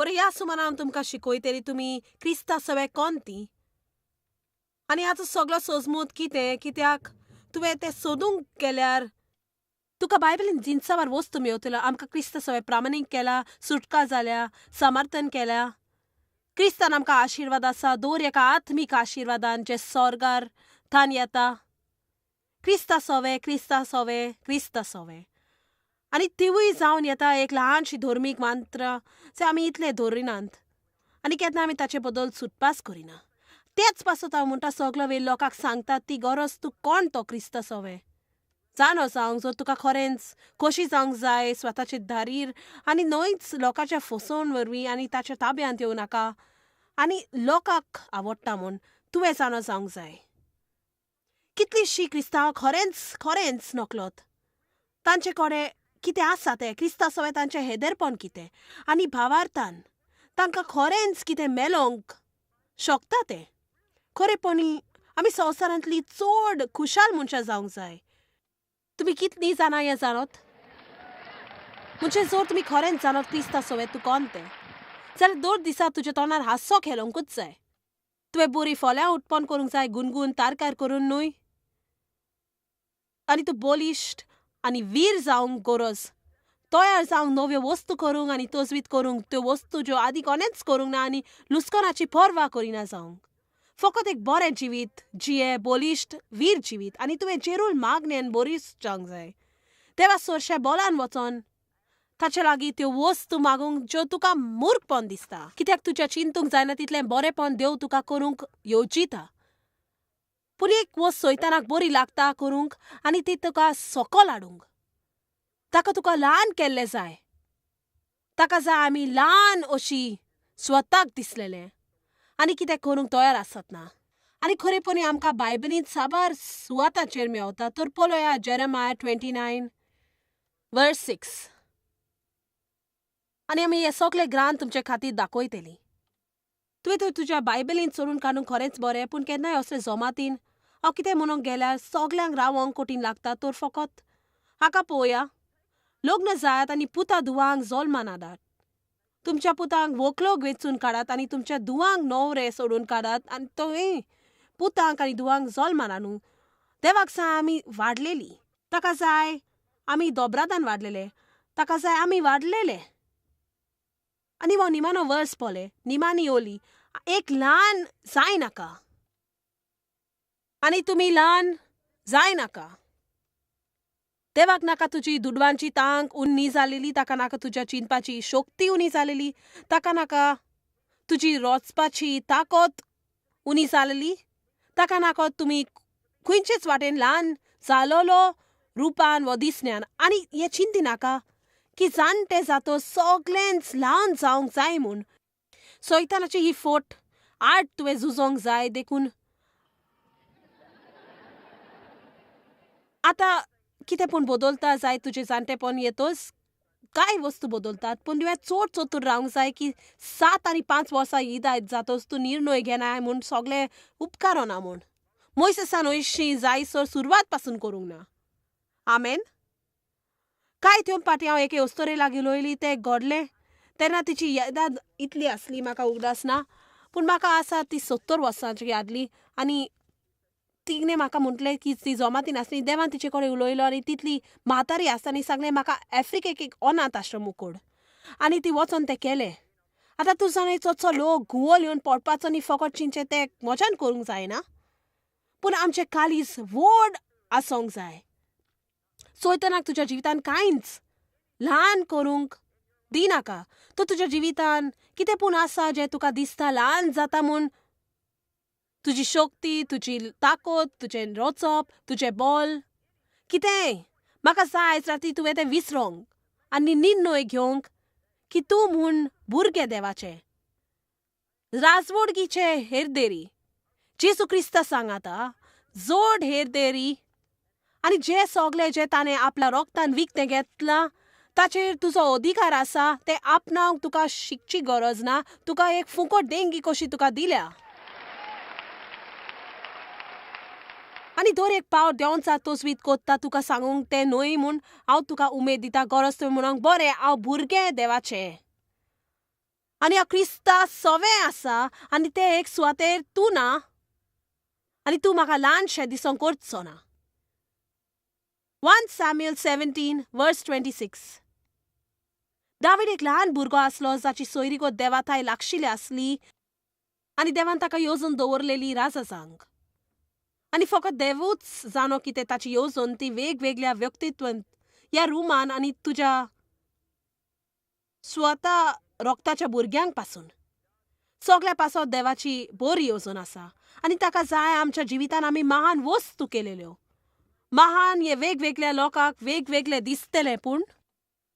पर ह्या सुमारान हांव तुमकां शिकयतली तुमी क्रिस्ता सवे कोण ती आनी हाचो सगळो सोजमूत कितें, कित्याक तुवें तें सोदूंक गेल्यार तुका बायबलीन जिनसावार वस्तू मेवतलो. आमकां क्रिस्ता सवे प्रामाणीक केला, सुटका जाल्या, समर्थन केल्या. क्रिस्तान आमकां आशिर्वाद आसा, दर एका आत्मीक आशिर्वादान जे सोर्गार थान येता. क्रिस्ता सोवे, क्रिस्ता सोवे, क्रिस्ता सोवे. आनी तिवूय जावन येता एक ल्हानशी धर्मीक मंत्र जे आमी इतले धरिनात आनी केन्ना आमी ताचे बद्दल सुटपास करिना. तेच पासत हांव म्हणटा सगलो वेळ लोकांक सांगता ती गरज तूं कोण तो क्रिस्ता सोवे जाणो जावंक. जर तुका खरेंच खोशी जावंक जाय स्वताचे धारीर आनी न्हयच लोकांच्या फसोवण वरवीं आनी ताच्या ताब्यांत येवं नाका आनी लोकांक आवडटा म्हूण तुवें जाणो जावंक जाय. कितलींशीं क्रिस्तांव खरेंच खरेंच नकलत तांचे कडेन कितें आसा तें क्रिस्तांव सवे तांचें हेदेरपण कितें आनी भावार्थान तांकां खरेंच कितें मेलोवंक शकता तें. खरेपणी आमी संवसारांतली चड खुशाल मनशां जावंक जाय. तुमी कितलीं जाणां हें जाणत? म्हणजे जर तुमी खरेंच जाणत क्रिस्तांव सवे तूं कोण तें जाल्यार दर दिसा तुज्या तोंडार हांसो खेलोवंकूच जाय. तुवें बरी फळां उत्पन्न करूंक जाय, गुनगुन तारकार करून न्हय. आनी तूं बलिश्ट आनी वीर जावंक गरज, तयार जावंक नव्यो वस्तू करूंक आनी तजवीत करूंक त्यो वस्तू ज्यो आदी कोणेंच करूंक ना आनी लुस्कनाची पर्वा करिना जावंक. फकत एक बरें जिवीत जिये, बलिश्ट वीर जिवीत आनी तुवें जेरूल मागणेन बरीच जावंक जाय. देवा सोरशे बोलान वचोन ताचे लागीं त्यो वस्तू मागूंक ज्यो तुका मूर्खपण दिसता, कित्याक तुज्या चिंतूंक जायना तितलें बरेंपण देव तुका करूंक येवजिता. पूण एक वस्त सोयतानाक बरी लागता करूंक आनी ती तुका सकल हाडूंक, ताका तुका ल्हान केल्लें जाय. ताका जाय आमी ल्हान अशी स्वताक दिसलेलें आनी कितें करूंक तयार आसत ना. आनी खरेपणी आमकां बायबलींत साबार सुवाताचेर मेवता. तर पळोवया जेरेमाया 29:6. आनी आमी हे सगळे ग्रांथ तुमचे खातीर दाखयतली. तुवें तर तुज्या बायबलींत सोडून काडूंक खरेंच बरें, पूण केन्नाय असले जमातीन हांव कितें म्हणूंक गेल्यार सगल्यांक रावोंक कठीण लागता. तर फकत हाका पळोवया, लग्न जायात आनी पुता धुवांक जल्मान हाडात, तुमच्या पुतांक व्हंकलो वेंचून काडात आनी तुमच्या धुवांक न्हवरे सोडून काडात आनी तुवें पुतांक आनी धुवांक जल्मान हाडूं. देवाक जाय आमी वाडलेली, ताका जाय आमी दोब्रादान वाडलेले, ताका जाय आमी वाडलेले. आनी हो निमानो वर्स पळय, निमानी ओली, एक ल्हान जाय नाका आनी तुमी ल्हान जाय नाका. देवाक नाका तुजी दुडवांची तांक उन्नी जालेली, ताका नाका तुज्या चिंतपाची शक्ती उणी जालेली, ताका नाका तुजी रोचपाची ताकद उणी जालेली, ताका नाका तुमी खंयचेच वाटेन ल्हान जालोलो रुपान वा दिसण्यान. आनी हें चिंती नाका की जाणटे जातो सगळेंच ल्हान जावंक जाय म्हूण. सैतानाची ही फोट आड तुवें झुजोंक जाय. देखून आतां कितें पूण बदलता जाय, तुजें जाणटेपण येतच कांय वस्तू बदलतात, पूण तुवें चड चतूर रावंक जाय की 7 आनी 5 वर्सां ईद जातच तूं निर्णय घेनाय म्हूण सगळें उपकारना म्हूण. मोयसेसान हयशीं जायसर सुरवात पासून करूंक ना. आमेन. कांय तेंप फाटीं हांव एके अस्तोरे लागीं उलयली, तें घडलें तेन्ना तिची याद इतली आसली म्हाका उगडास ना, पूण म्हाका आसा ती 70 वर्सांची यादली. आनी तिणें म्हाका म्हटलें की ती जमातीन आसली, देवान तिचे कडेन उलयलो आनी तितली म्हातारी आसतना सांगलें म्हाका आफ्रिकेक एक अनाथ आश्रम उकोड आनी ती वचोन तें केलें. आतां तूं जाणा चडसो लोक घुंवळ येवन पडपाचो न्ही, फकत चिंतचें तें म्हज्यान करूंक जायना, पूण आमचें काळीज व्हड आसूंक जाय. चोयतनाक तुज्या जिवितान कांयच ल्हान करूंक दिनाका. तो तुज्या जिवितान कितें पूण आसा जें तुका दिसता ल्हान जाता म्हूण, तुजी शक्ती, तुजी ताकद, तुजें रोचप, तुजें बल कितेंय म्हाका जाय आयज राती तुवें तें विसरोंक आनी निर्णय घेवंक की तूं म्हूण भुरगें देवाचें, राजवडगीचे हेरदेरी जेजू क्रिस्ता सांगाता जोड हेरदेरी आनी जे सगळे जे ताणें आपल्या रोगतान विकतें घेतलां ताचेर तुजो अधिकार आसा, तें आपणावंक तुका शिकची गरज ना, तुका एक फुकट देंगी कशी तुका दिल्या. आनी दर एक पावट देंवचार तजवीत कोत्ता तुका सांगूंक तें न्हय म्हूण हांव तुका उमेद दिता. गरज तुवें म्हणूंक बरें हांव भुरगें देवाचें आनी हांव क्रिस्ता सवें आसा आनी ते एक सुवातेर तूं ना आनी तूं म्हाका ल्हानशें दिसोंक करचो ना. 1 Samuel 17 verse 26. David एक ल्हान भुरगो आसलो जाची सोयरीगत देवाथाय लागशिल्ली आसली आनी देवान ताका येवजण दवरलेली राजा जावंक. आनी फकत देवूच जाणो कितें ताची येवजण ती वेगवेगळ्या व्यक्तित्वांत ह्या रुमान आनी तुज्या स्वता रोगताच्या भुरग्यांक पासून सगल्या पासत देवाची बरी येवजण आसा आनी ताका जाय आमच्या जिवितान आमी महान वस्तू केलेल्यो. महान हे वेगवेगळ्या लोकांक वेगवेगळे दिसतले पूण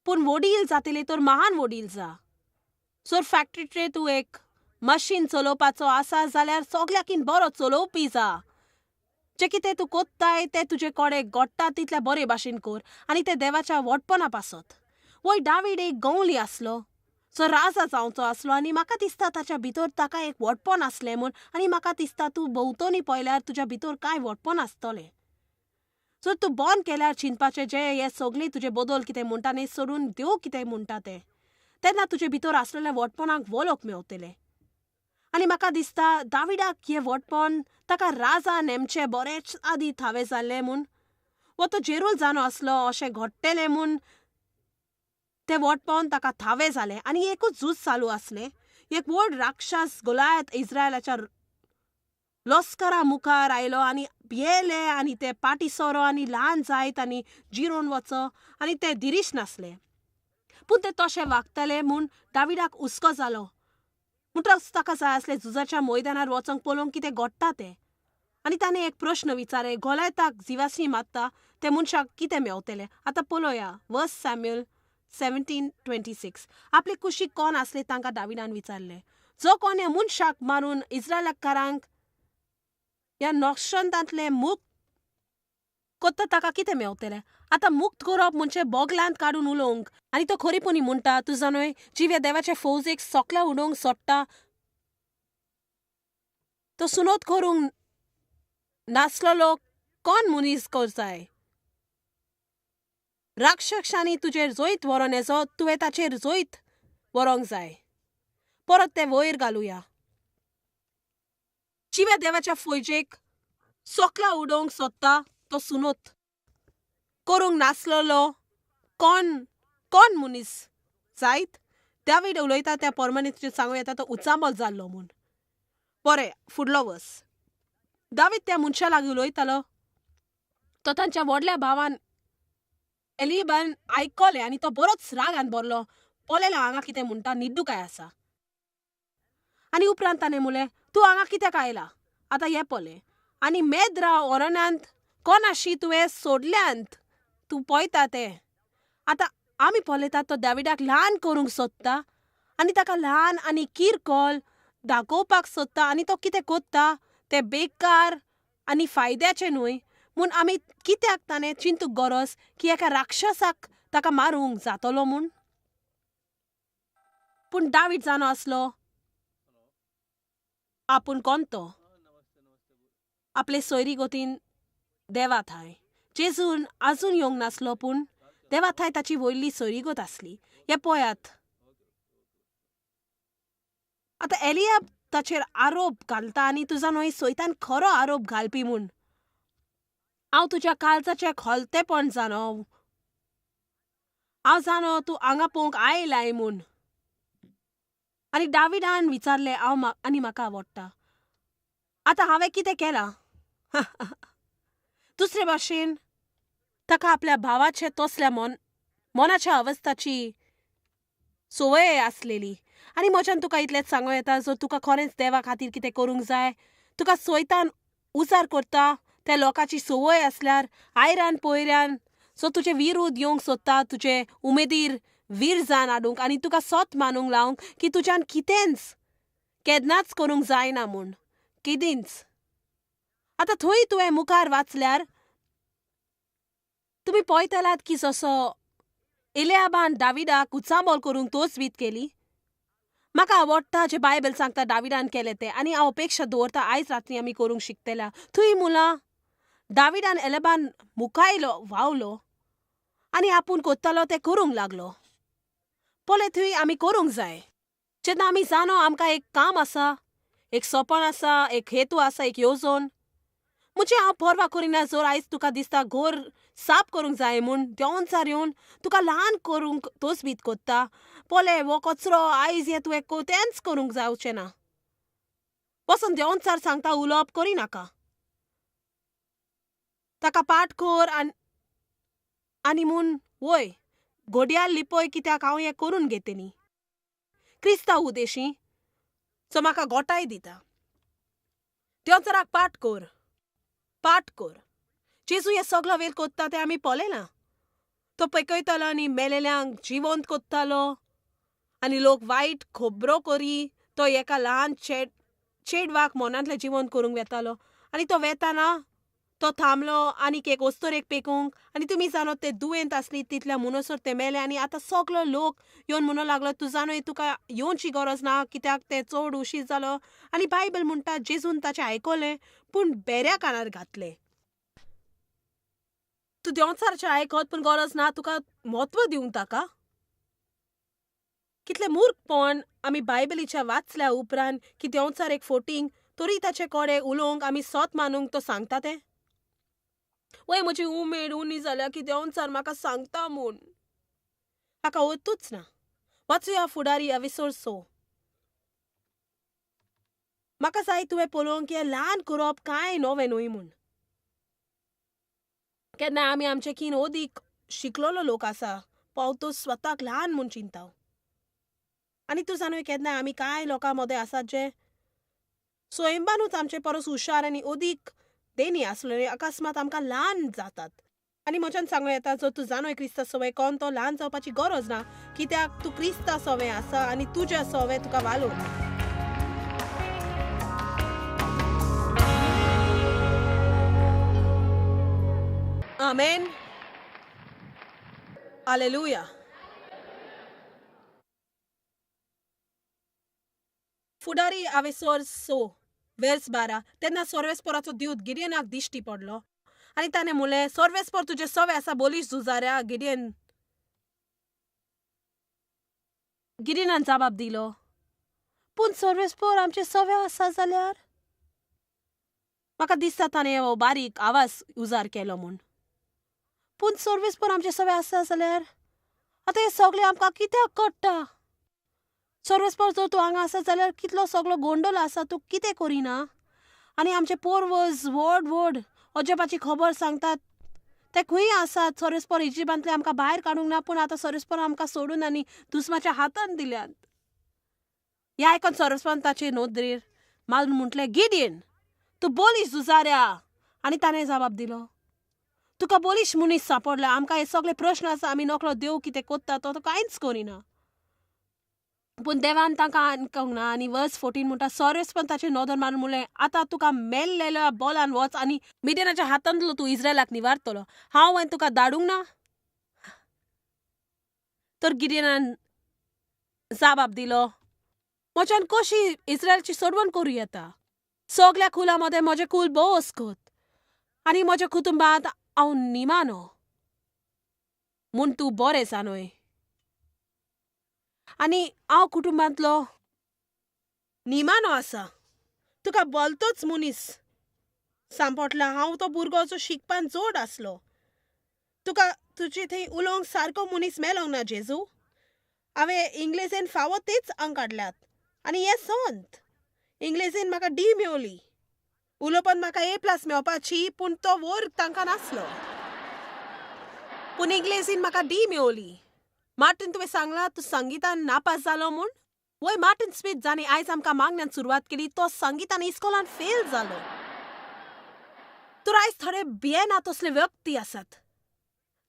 पूण वडील जातले तर महान वडील जा. जर फॅक्टरीचे तूं एक मशीन चलोवपाचो आसा जाल्यार सगल्याकीन बरो चलोवपी जा. जें कितें तूं कोत्ताय तें तुजे कडेन घडटा तितल्या बरे भाशेन कर आनी तें देवाच्या व्हडपणा पासत. वय दावीड एक गवली आसलो जो राजा जावचो आसलो आनी म्हाका दिसता ताच्या भितर ताका एक व्हडपण आसलें म्हूण आनी म्हाका दिसता तूं भोंवतणी पळयल्यार तुज्या भितर कांय व्हडपण आसतलें. जर तूं बंद केल्यार चिंतपाचें जें हें सगळें तुजें बदल कितें म्हणटा न्ही सोडून देव कितें म्हणटा तें तेन्ना तुजे भितर आसलेल्या व्हडपणाक वळख मेवतलें. आनी म्हाका दिसता दाविडाक हें व्हडपण ताका राजा नेमचें बरेंच आदीं थावें जाल्लें म्हूण वो तो जेरूल जाणो आसलो अशें घडटलें म्हूण तें व्हडपण ताका थावें जालें. आनी एकूच झूज चालू आसलें. एक व्हड राक्षस गोलायत इस्रायलाच्या लस्करा मुखार आयलो आनी भियेले आनी ते पाटी सोरो आनी ल्हान जायत आनी जिरोवन वचो आनी ते दिरीश नासले. पूण ते तशें वागताले म्हूण दाविडाक हुस्को जालो. म्हणटकच ताका जाय आसलें झुजाच्या मैदानार वचोंक पळोवंक कितें घडटा तें. आनी ताणें एक प्रश्न विचारले, गोलायताक जिवासणी मारता ते मनशाक कितें मेवतलें? आतां पळोवया 1 सॅम्युअल 17:26. आपले कुशीक कोण आसले तांकां दाविडान विचारलें, जो कोण ह्या मनशाक मारून इस्रायलाकारांक ह्या नक्षत्रांतलें मुक्त कोत्ता ताका कितें मेवतलें? आतां मुक्त करप म्हणजे बोगलांत काडून उलोवंक. आनी तो खरीपणी म्हणटा, तूं जाणय जिव्या देवाचे फौजेक सोकल्या उडोवंक सोडटा तो सुनोत करूंक नासलेलो कोण मनीस करचाय? राक्षसांनी तुजेर जैत व्हरोन येचो तुवें ताचेर जैत व्हरोंक जाय. परत तें वयर घालुया. जिव्या देवाच्या फौजेक सोकला उडोवंक सोदता तो सुनोत करूंक नासलेलो कोण कोण मनीस जायत? दावीड उलयता त्या परमाने तुजें सांगूं येता तो उचांबळ जाल्लो म्हूण. बरें, फुडलो वस. दावीद त्या मनशा लागीं उलयतालो तो तांच्या व्हडल्या भावान एलिबान आयकलें आनी तो बरोच रागान भरलो. पळयलें हांगा कितें म्हणटा, निड्डू काय आसा. आनी उपरांत ताणें म्हणलें, तूं हांगा कित्याक आयला? आतां हें पळय आनी मेद्रा ओरणांत कोणाशी तुवें सोडल्यांत तूं पळयता तें. आतां आमी पळयतात तो दाविडाक ल्हान करूंक सोदता आनी ताका ल्हान आनी किरकोळ दाखोवपाक सोदता आनी तो कितें कोत्ता तें बेकार आनी फायद्याचें न्हय म्हूण आमी कित्याक ताणें चिंतूंक गरज की एका राक्षसाक ताका मारूंक जातलो म्हूण. पूण दावीड जाणो आसलो आपूण कोण तो. आपले सोयरी गोतीन देवा थांय जेजून आजून येवंक नासलो पूण देवा थांय ताची वयली सोयरीगत आसली. हें पळयात आतां एलियाब ताचेर आरोप घालता आनी तुजा न्हय सोयतान खरो आरोप घालपी म्हूण. हांव तुज्या काळजाचें खोलतेपण जाणो, हांव जाणो तूं हांगा पळोवंक आयलाय म्हूण. आनी दाविडान विचारलें, हांव आनी म्हाका आवडटा. आतां हांवें कितें केलां? दुसरे भाशेन ताका आपल्या भावाचे तसल्या मनाच्या अवस्थाची संवय आसलेली. आनी म्हज्यान तुका इतलेंच सांगूं येता, जर तुका खरेंच देवा खातीर कितें करूंक जाय, तुका सोयतान उजार करता त्या लोकांची संवय आसल्यार आयरान पयऱ्यान सो तुजे विरोध येवंक सोदता तुजे उमेदीर वीर जान हाडूंक आनी तुका सत मानूंक लावंक की तुज्यान कितेंच केन्नाच करूंक जायना म्हूण केदींच. आतां थंय तुवें मुखार वाचल्यार तुमी पळयतलात की जसो एलियाबान दाविडाक उचांबळ करूंक तोच वीत केली. म्हाका आवडटा जें बायबल सांगता दाविडान केलें तें आनी हांव अपेक्षा दवरता आयज रात्री आमी करूंक शिकतल्या. थंय मुलां दाविडान एलेबान मुखायलो वावलो आनी आपूण कोत्तालो तें करूंक लागलो. पळय थंय आमी करूंक जाय. जेन्ना आमी जाणो आमकां एक काम आसा, एक सोपण आसा, एक हेतू आसा, एक येवजण. म्हणजे हांव पर्वा करिना जर आयज तुका दिसता घोर साफ करूंक जाय म्हूण, देंवचार येवन तुका ल्हान करूंक तोचबीत कोत्ता. पळय हो कचरो आयज हें तुवें तेंच करूंक जावचें ना. वचोन देंवचार सांगता उलोवप करिनाका, ताका पाठ कर आनी म्हूण वय घोडयार लिपय, कित्याक हांव हें करून घेतली क्रिस्तांव उदेशी सो म्हाका गोठाय दिता. देंवचाराक पाठ कर, पाठ कर. जेजू हें सगलो वेळ कोत्ता तें आमी पळयलां. तो पेकयतालो आनी मेलेल्यांक जिवंत कोत्तालो आनी लोक वायट खबरो करी. तो एका ल्हान चेडवाक मनांतलें जिवंत करूंक वेतालो आनी तो वेताना तो थांबलो आनीक एक ओस्तोरेक पेकूंक. आनी तुमी जाणो ते दुयेंत आसली तितल्या म्हणसर ते मेले. आनी आतां सगलो लोक येवन म्हणूंक लागलो तूं जाणो तुका येवची गरज ना, कित्याक तें चड उशीर जालो. आनी बायबल म्हणटा जेजून ताचें आयकलें पूण बेऱ्या कानार घातलें. तूं देंवचाराचें आयकत पूण गरज ना तुका म्हत्व दिवंक ताका. कितलें मूर्खपण आमी बायबलीच्या वाचल्या उपरांत की देंवचार एक फोटींग तरी ताचे कडेन उलोवंक आमी सत मानूंक तो सांगता तें. वय म्हजी उमेद उणी जाल्या की देंवचार म्हाका सांगता म्हूण. हाका वतूच ना. वाचुया फुडारी अविसोर सो. म्हाका जाय तुवें पळोवंक हें ल्हान करप कांय नवें न्हय म्हूण. केन्ना आमी आमचे कीन अदीक शिकलोलो लोक आसा पावतो स्वताक ल्हान म्हूण चिंता. आनी तूं जाणूय केन्ना आमी कांय लोकां मदें आसात जे स्वयंबानूच आमचे परस हुशार आनी अदीक देनी आसले अकस्मात आमकां ल्हान जातात. आनी म्हज्यान सांगूं येता जर तूं जाणोय क्रिस्ता सवय कोण तो ल्हान जावपाची गरज ना, कित्याक तूं क्रिस्ता सवय आसा आनी तुज्या सवय तुका वालोर. आमेन, हालेलुया. फुडारी आवेसोर सो वेर्स 12. तेन्ना सर्वेस्पराचो दूत गिडियनाक दिश्टी पडलो आनी ताणें म्हणलें, सर्वेस्पर तुजें सवे आसा बोलीश झुजाऱ्या. गिडियन गिडियनान जबाब दिलो, पूण सर्वेस्पर आमचें सवे आसा जाल्यार? म्हाका दिसता ताणें हो बारीक आवाज उजार केलो म्हूण. पूण सर्वेस्पर आमचें सवे आसा जाल्यार आतां हें सगळें आमकां कित्याक कळटा? सर्वेस्पर जर तूं हांगा आसा जाल्यार कितलो सगलो गोंदळ आसा, तूं कितें करिना? आनी आमचे पोर्वज व्हड व्हड अजापाची खबर सांगतात ते खंय आसात? सर्वेस्पर इजिप्तांतले आमकां भायर काडूंक ना, पूण आतां सर्वेस्पर आमकां सोडून आनी दुस्माच्या हातान दिल्यात. हें आयकून सर्वेस्परान ताचे नदरेर मारून म्हटलें, गिडियन तूं बोलीश झुजाऱ्या. आनी ताणें जबाब दिलो, तुका बोलीश मनीस सांपडला. आमकां हे सगळे प्रश्न आसा, आमी नकळो देव कितें कोत्ता तो कांयच करिना. पूण देवान तांकां आयकूंक ना. आनी वर्स 14 म्हणटा, सर्वेस्पर ताचेर नदर मारून म्हणलें, आतां तुका मेल्लेल्या बोलान वच आनी मिडियनाच्या हातांतलो तूं इस्रायलाक निवारतलो. हांव हांवें तुका धाडूंक ना? तर गिडियनान जबाब दिलो, म्हज्यान कशी इस्रायलची सोडवण करूं येता? सगल्या कुलां मदें म्हजें कूल भोव अस्कत आनी म्हज्या कुटुंबांत हांव निमानो म्हूण तूं बरें जाणोय. आनी हांव कुटुंबांतलो निमानो आसा. तुका बोलतोच मनीस सांपडला. हांव तो भुरगो जो शिकपान जोड आसलो. तुका तुजे थंय उलोवंक सारको मनीस मेलोंक ना जेजू. हांवें इंग्लेजीन फावो तेच अंक काडल्यात आनी हें संत. इंग्लेजीन म्हाका डी मेवली, उलोवपान म्हाका ए प्लस मेवपाची, पूण तो वर्ग तांकां नासलो. पूण इंग्लेजीन म्हाका डी मेवली. मार्टीन तुवें सांगलां तूं संगितान नापास जालो म्हूण? वय मार्टीन स्मिथ जाणें आयज आमकां मागण्यान सुरवात केली तो संगितान इस्कोलान फेल जालो. तर आयज थोडे भियेना तसले व्यक्ती आसात.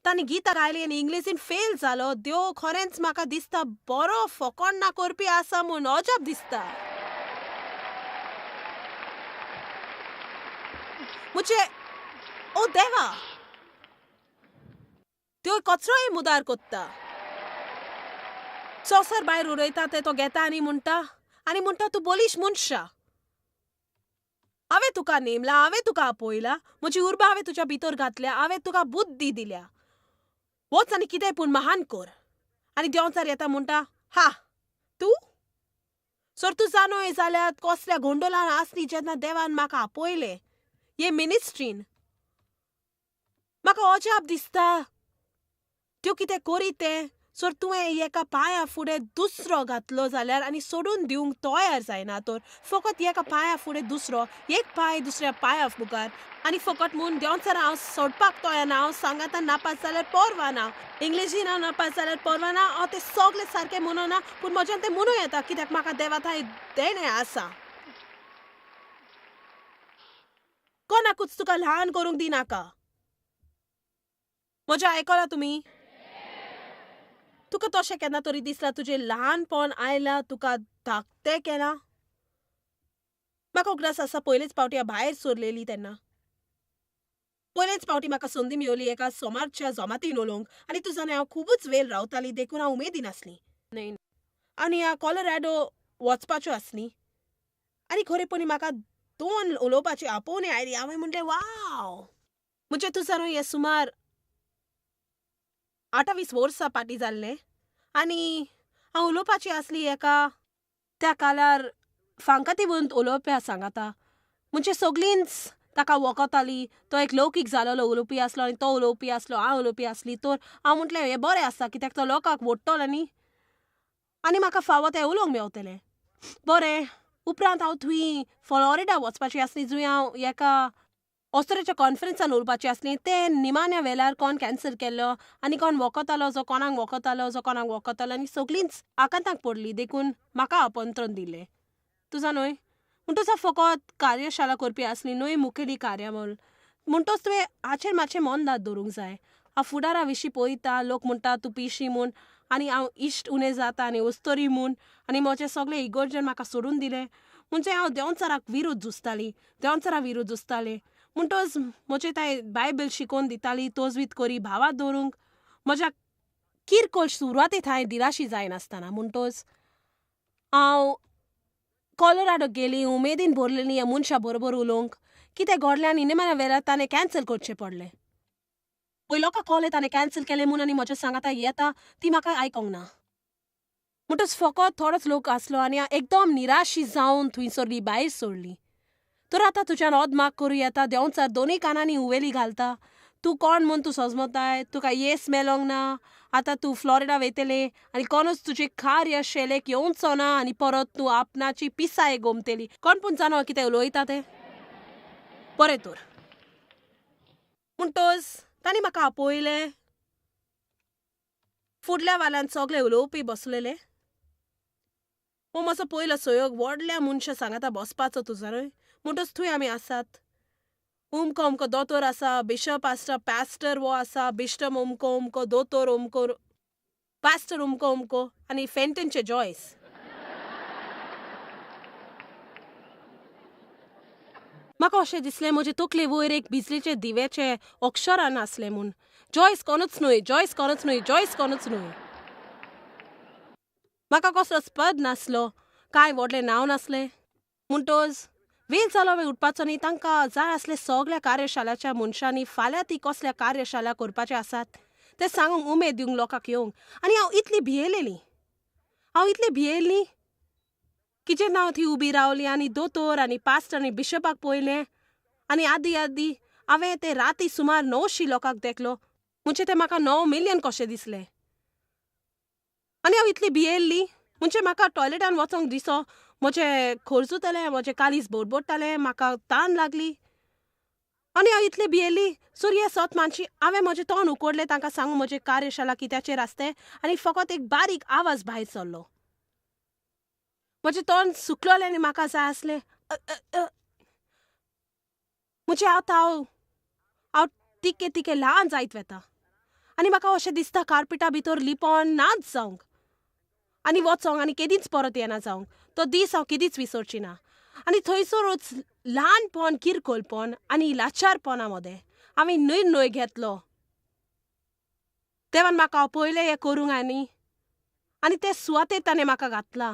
तांणी गितां गायलीं आनी इंग्लेजीन फेल जालो. देव खरेंच म्हाका दिसता बरो फकाण ना करपी आसा म्हूण अजाप दिसता. म्हजे ओ देवा, त्यो कचरोय मुदार कोत्ता. संवसार भायर उडयता ते तो घेता आनी म्हणटा, तूं बोलीश मनशा. हांवें तुका नेमला, हांवें तुका आपयला, म्हजी उर्बा हांवें तुज्या भितर घातल्या, हांवें तुका बुद्धी दिल्या. वच आनी कितें पूण महान कर. आनी देंवचार येता म्हणटा, हा तूं सर तूं जाणोय जाल्यार कसल्या गोंडोलान आसली जेन्ना देवान म्हाका आपयलें हे मिनिस्ट्रीन. म्हाका अजाप दिसता त्यो कितें करी तें. सर तुवें एका पांया फुडें दुसरो घातलो जाल्यार आनी सोडून दिवंक तयार जायना तर फकत एका पांया फुडें दुसरो, एक पांय दुसऱ्या पांया मुखार आनी फकत म्हूण देंवचार हांव सोडपाक तयार ना. हांव सांगातान नापास जाल्यार परवा ना, इंग्लिशीन हांव नापास जाल्यार परवा ना, हांव तें सगळें सारकें म्हणना पूण म्हज्यान तें म्हणूं येता कित्याक म्हाका देवा थंय देणें आसा. कोणाकूच तुका ल्हान करूंक दिनाका. म्हजें आयकलां तुमी? तुका तशें केन्ना तरी दिसलां तुजें ल्हानपण आयलां तुका धाकटें केलां? म्हाका उगडास आसा पयलेच पावटी हांव भायर सरलेली तेन्ना पयलेच पावटी म्हाका संदी मेवली एका सोमारच्या जमातीन उलोवंक आनी तूं जाणा हांव खुबूच वेळ रावताली देखून हांव उमेदीन आसली आनी हांव कॉलोराडो वचपाच्यो आसली आनी खरेपणी म्हाका दोन उलोवपाची आपोवणी आयली. हांवें म्हणलें वाव. म्हणजे तूं जाणा हें सुमार 28 वर्सां फाटीं जाल्लें आनी हांव उलोवपाची आसली एका त्या काळार फांकातीवंत उलोवप्या सांगाता. म्हणजे सगळींच ताका वखताली. तो एक लौकीक जालोलो उलोवपी आसलो आनी तो उलोवपी आसलो, हांव उलोवपी आसली. तर हांव म्हटलें हें बरें आसा कित्याक तो लोकांक वोडटलो न्ही आनी म्हाका फावो तें उलोवंक मेवतलें. बरें उपरांत हांव थंय फ्लॉरिडा वचपाची आसली जंय हांव एका ऑस्ट्रेलियाच्या कॉन्फरन्सान उरपाची आसली. तें निमाण्या वेळार कोण कॅन्सल केल्लो आनी कोण वखतालो जो कोणाक वखतालो जो कोणाक वखतालो आनी सगळींच आकांताक पडली देखून म्हाका आमंत्रण दिलें. तुजा न्हय म्हणटच हांव फकत कार्यशाळा करपी आसली न्हय मुखेली कार्यावळ. म्हणटच तुवें हाचेर मातशें मन दवरूंक जाय. हांव फुडारा विशीं पळयता. लोक म्हणटा तूं पिशी म्हूण आनी हांव इश्ट उणें जाता आनी उस्तोरी म्हूण आनी म्हजें सगळें इगर्जन म्हाका सोडून दिलें. म्हणजे हांव देंवचाराक विरोध झुजताली, देंवचारा विरोध झुजतालें. म्हणटच म्हजें तांय बायबल शिकोवन दिताली तोजवीत करी भावात दवरूंक म्हज्या किरकोळ सुरवातेक हांवें दिराशी जायनासतना. म्हणटच हांव कॉलोराडो गेली उमेदीन भरलेली ह्या मनशा बरोबर उलोवंक. कितें घडलें आनी निमाण्या वेळार ताणें कॅन्सल करचें पडलें. पयलीं लोकांक कळ्ळें ताणें कॅन्सल केलें म्हूण आनी म्हज्या सांगाता येता ती म्हाका आयकोंक ना. म्हणटच फकत थोडोच लोक आसलो आनी हांव एकदम निराशी जावन थंय सरली भायर सरली. तर आतां तुज्यान अदमाक करूं येता देंवचार दोनूय कानांनी उवेली घालता. तूं कोण म्हूण तूं सजमताय, तुका येस मेलोंक ना, आतां तूं फ्लॉरिडा वयतलें आनी कोणूच तुजे कार्य शैलेक येवचो ना आनी परत तूं आपणाची पिसाय गोमतली. कोण पूण जाणा कितें उलयता तें. बरें तर म्हणटच तांणी म्हाका आपयलें. फुडल्या वाल्यान सगळे उलोवपी बसलेले. हो म्हजो पयलो सहयोग व्हडल्या मनशा सांगाता बसपाचो तुजो न्हय. म्हणटच थंय आमी आसात. अमको अमको दोतोर आसा, बिशप आसा, पास्टर वो आसा, बिश्टम अमको अमको, दोतोर अमको, पास्टर अमको अमको आनी फेंटनचे जॉयस. म्हाका अशें दिसलें म्हजे तकले वयर एक बिजलीचे दिव्याचे अक्षरान आसलें म्हूण. जॉयस कोणूच न्हय, जॉयस कोणूच न्हय, जॉयस कोणूच न्हय. म्हाका कसलो स्पद नासलो, कांय व्हडलें नांव नासलें. म्हणटच वेळ जालो वेळ उठपाचो न्ही. तांकां जाय आसले सगळ्या कार्यशाळाच्या मनशांनी फाल्यां ती कसल्या कार्यशाळा करपाचे आसात तें सांगूंक उमेद दिवंक लोकांक येवंक. आनी हांव इतली भियेलेली, हांव इतली भियेल्ली की जेन्ना हांव थंय उबी रावली आनी दोतोर आनी पास्टर आनी बिशपाक पळयलें आनी आदी आदी हांवें ते राती सुमार 900 लोकांक देखलो. म्हणजे ते म्हाका 9 मिलियन कशें दिसलें. आनी हांव इतली भियेल्ली म्हणजे म्हाका टॉयलेटान वचोंक दिसो, म्हजें खोरजुतालें, म्हजें कालीस बोडबोडटालें, म्हाका तान लागली आनी हांव इतली भियेल्ली. सर हे सत मानशी हांवें म्हजें तोंड उकडलें तांकां सांगू म्हजें कार्यशाळा कित्याचेर आसतें आनी फकत एक बारीक आवाज भायर सरलो. म्हजें तोंड सुकलोलें आनी म्हाका जाय आसलें म्हणजे आतां हांव हांव तिके तिके ल्हान जायत वता आनी म्हाका अशें दिसता कार्पेटा भितर लिपोन नाच जावंक आनी वचोंक आनी केदींच परत येना जावंक. तो दीस हांव केदींच विसरची ना. आनी थंयसरूच ल्हानपण, किरकोळपण आनी लाचारपणा मदें हांवें निर्णय घेतलो. देवान म्हाका आपयलें हें करूंक आनी आनी ते सुवातेर ताणें म्हाका घातला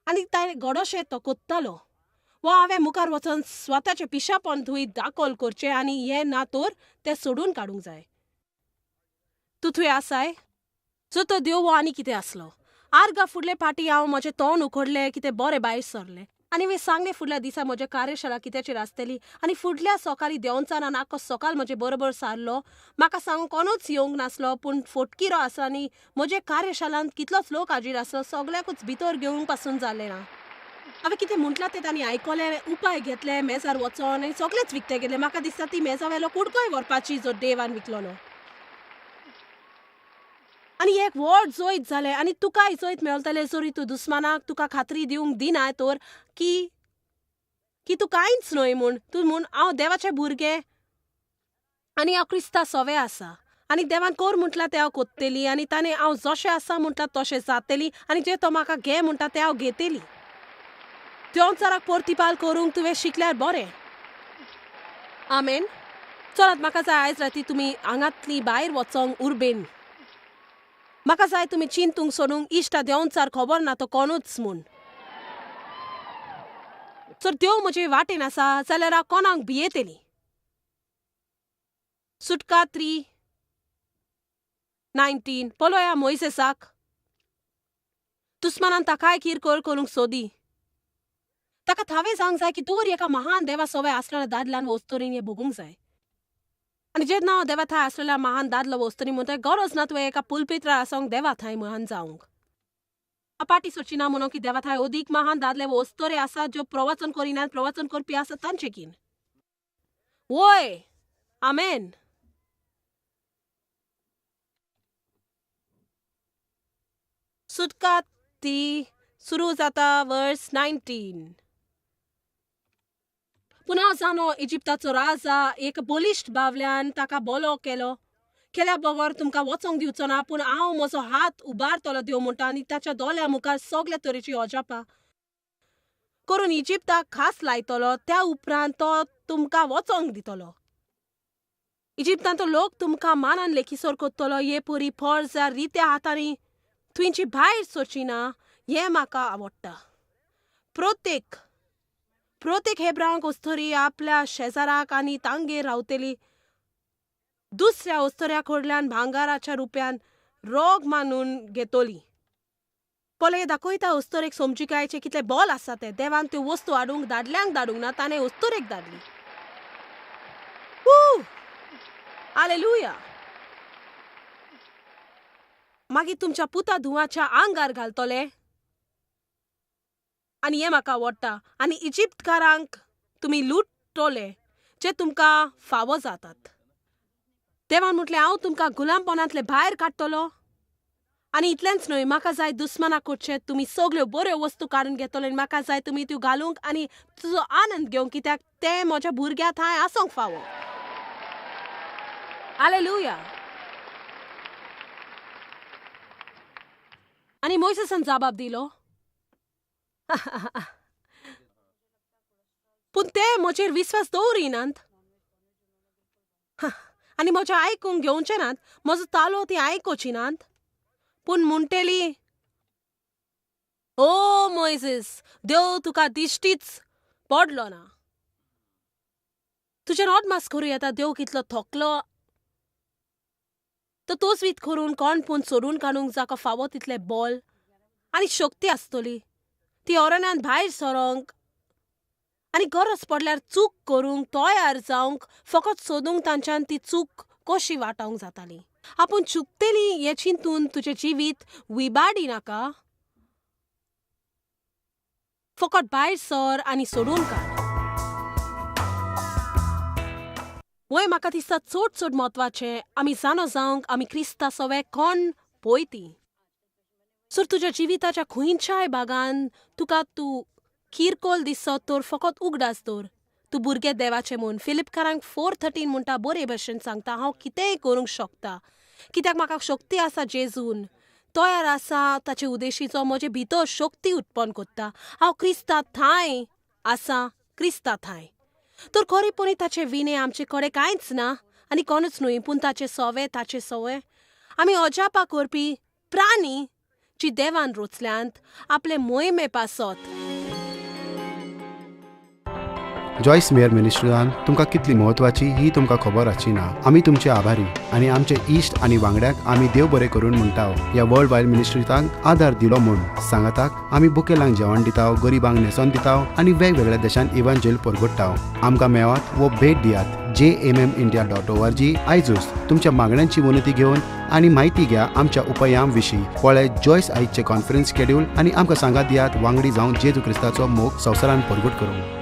आनी ताणें घडोशें तो कोत्तालो वो हांवें मुखार वचोन स्वताचें पिशापण थंय दाखल करचें आनी हें ना तर तें सोडून काडूंक जाय. तूं थंय आसाय? सो तो देव वो आनी कितें आसलो. आर्गा फुडले पाटी हांव म्हजें तोंड उखडलें कितें बरें भायर सरलें आनी हांवें सांगलें फुडल्या दिसा म्हज्या कार्यशाळा कित्याचेर आसतली आनी फुडल्या सकाळीं देंवचारान आख्खो सकाळ म्हजे बरोबर सारलो. म्हाका सांगूंक कोणूच येवंक नासलो पूण फोटकिरो आसा आनी म्हजे कार्यशाळांत कितलोच लोक हाजीर आसलो. सगळ्याकूच भितर घेवंक पासून जालें ना. हांवें कितें म्हटलां तें तांणी आयकलें, उपाय घेतले, मेजार वचोन आनी सगळेच विकते गेले. म्हाका दिसता ती मेजा वेलो कुडकोय व्हरपाची जो देवान विकलोलो. आनी एक व्हड जैत जालें आनी तुकाय जैत मेळटलें जरी तूं दुस्मानाक तुका खात्री दिवंक दिना तर की की तूं कांयच न्हय म्हूण. तूं म्हूण हांव देवाचें भुरगें आनी हांव क्रिस्ता सोवे आसा आनी देवान कोर म्हटलां तें हांव कोत्तली आनी ताणें हांव जशें आसा म्हटलां तशें जातली आनी जें तो म्हाका घे म्हणटा तें हांव घेतली. देंवचाराक पोर्तिपाल करूंक तुवें शिकल्यार बरें. आमेन. चलात म्हाका जाय आयज राती तुमी हांगांतली भायर वचोंक उर्बेन. म्हाका जाय तुमी चिंतूंक सोडूंक इश्टा देंवचार खबर ना तो कोणूच म्हूण. जर देव म्हजे वाटेन आसा जाल्यार हांव कोणाक भियेतली. सुटका 3:19 पळया मोयसेसाक दुस्मानान ताकाय किरकोळ करूंक सोदी. ताका थावें जावंक जाय की दर एका महान देवा सोवे आसलेल्या दादल्यान वस्तुरीन हें भोगूंक जाय. आनी जेन्ना हांव देवा थंय आसलेल्या महान दादलो वस्तुरी म्हणटा गरज ना तुवें एका पुलपित्रार आसोंक देवा थंय महान जावंक. पाटी सोडची ना म्हणून की देवा थंय अदीक महान दादले वस्तुरे आसा ज्यो प्रवचन करिनात, प्रवचन करपी आसा तांचे कीन. वय आमेन. सुटका ती सुरू जाता वर्स 19. पुनः जानो इजिप्ताचो राजा एक बलिश्ट बावल्यान ताका बोलो केलो. केल्या बगर तुमकां वचोंक दिवचो ना पूण हांव म्हजो हात उबारतलो देव म्हणटा आनी ताच्या दोळ्या मुखार सगळे तरेची अजापां करून इजिप्ताक खास लायतलो. त्या उपरांत तो तुमकां वचोंक दितलो. इजिप्तांत लोक तुमकां मानान लेखीसर करतलो. हे परी फळ रित्या हातांनी तुमची भायर सरची ना हें म्हाका आवडटा. प्रत्येक प्रत्येक हेब्रांक अस्तोरी आपल्या शेजाराक आनी तांगेर रावतली दुसऱ्या अस्तोऱ्या कडल्यान भांगाराच्या रुपयान रोग मानून घेतली. पळय दाखयता अस्तोरेक समजिकायचें कितलें बोल आसा तें. देवान त्यो वस्तू हाडूंक दादल्यांक धाडूंक ना, ताणें अस्तोरेक धाडली. हालेलुया. मागीर तुमच्या पुता धुवाच्या आंगार घालतले आनी हें म्हाका आवडटा. आनी इजिप्तकारांक तुमी लुट्टले जे तुमकां फावो जातात. देवान म्हटलें हांव तुमकां गुलामपणांतले भायर काडटलो आनी इतलेंच न्हय म्हाका जाय दुस्माना कडचे तुमी सगळ्यो बऱ्यो वस्तू काडून घेतले आनी म्हाका जाय तुमी त्यो घालूंक आनी तुजो आनंद घेवंक कित्याक तें म्हज्या भुरग्या थंय आसूंक फावो. हालेलुया. आनी मोयसेसान जबाब दिलो पूण ते म्हजेर विस्वास दवरिनात आनी म्हजें आयकूंक घेवचे नात, म्हजो तालो ती आयकुची नात. पूण म्हणटली ओ मोयसेस देव तुका दिश्टीच पडलो ना. तुजें अदमास करूं येता देव कितलो थकलो तो तोच करून कोण पूण सोडून काडूंक जाका फावो तितलें बोल आनी शक्ती आसतली ती अरण्यांत भायर सरोंक आनी गरज पडल्यार चूक करूंक तयार जावंक फकत सोदूंक तांच्यान ती चूक कशी वाटावंक जाताली. आपूण चुकतली हें चिंतून तुजें जिवीत विबाडी नाका, फकत भायर सर आनी सोडून काड. वय म्हाका दिसता चड चड म्हत्वाचें आमी जाणो जावंक आमी क्रिस्ता सवे कोण पळयती. सर तुज्या जिविताच्या खंयच्याय भागान तुका तूं किरकोळ दिसत तर फकत उगडास दवर तूं भुरगें देवाचें म्हूण. फिलिपकारांक 4:13 म्हणटा बरे भशेन सांगता हांव कितेंय करूंक शकता कित्याक म्हाका शक्ती आसा जेजून तयार आसा ताचे उदेशीचो म्हजे भितर शक्ती उत्पन्न करता. हांव क्रिस्ता थांय आसा, क्रिस्ता थांय. तर खरेपणी ताचे विणे आमचे कडेन कांयच ना आनी कोणूच न्हय पूण ताचे सोवे ताचे सोवे आमी अजापा करपी प्राणी जी देवान रोचल्यांत आपले मोहिमे पासत. जॉयस मेयर मिनिस्ट्रीन तुमकां कितली म्हत्वाची ही तुमकां खबर आसची ना. आमी तुमचे आभारी आनी आमचे इश्ट आनी वांगड्यांक आमी देव बरें करून म्हणटा ह्या वर्ल्ड वायड मिनिस्ट्रीतांक आदार दिलो म्हूण. सांगाताक आमी बुकेलांक जेवण दिता, गरिबांक न्हेसोन दिता आनी वेगवेगळ्या देशांत इवांजेल परगट्टा. आमकां मेवात वो भेट दियात jmmindia.org. आयजूच तुमच्या मागण्यांची विनंती घेवन आनी म्हायती घ्या आमच्या उपायां विशीं. पळय जॉयस आयजचे कॉन्फरन्स शेड्यूल आनी आमकां सांगात दियात वांगडी जावन जेजू क्रिस्ताचो मोग संवसारान परगट करूंक.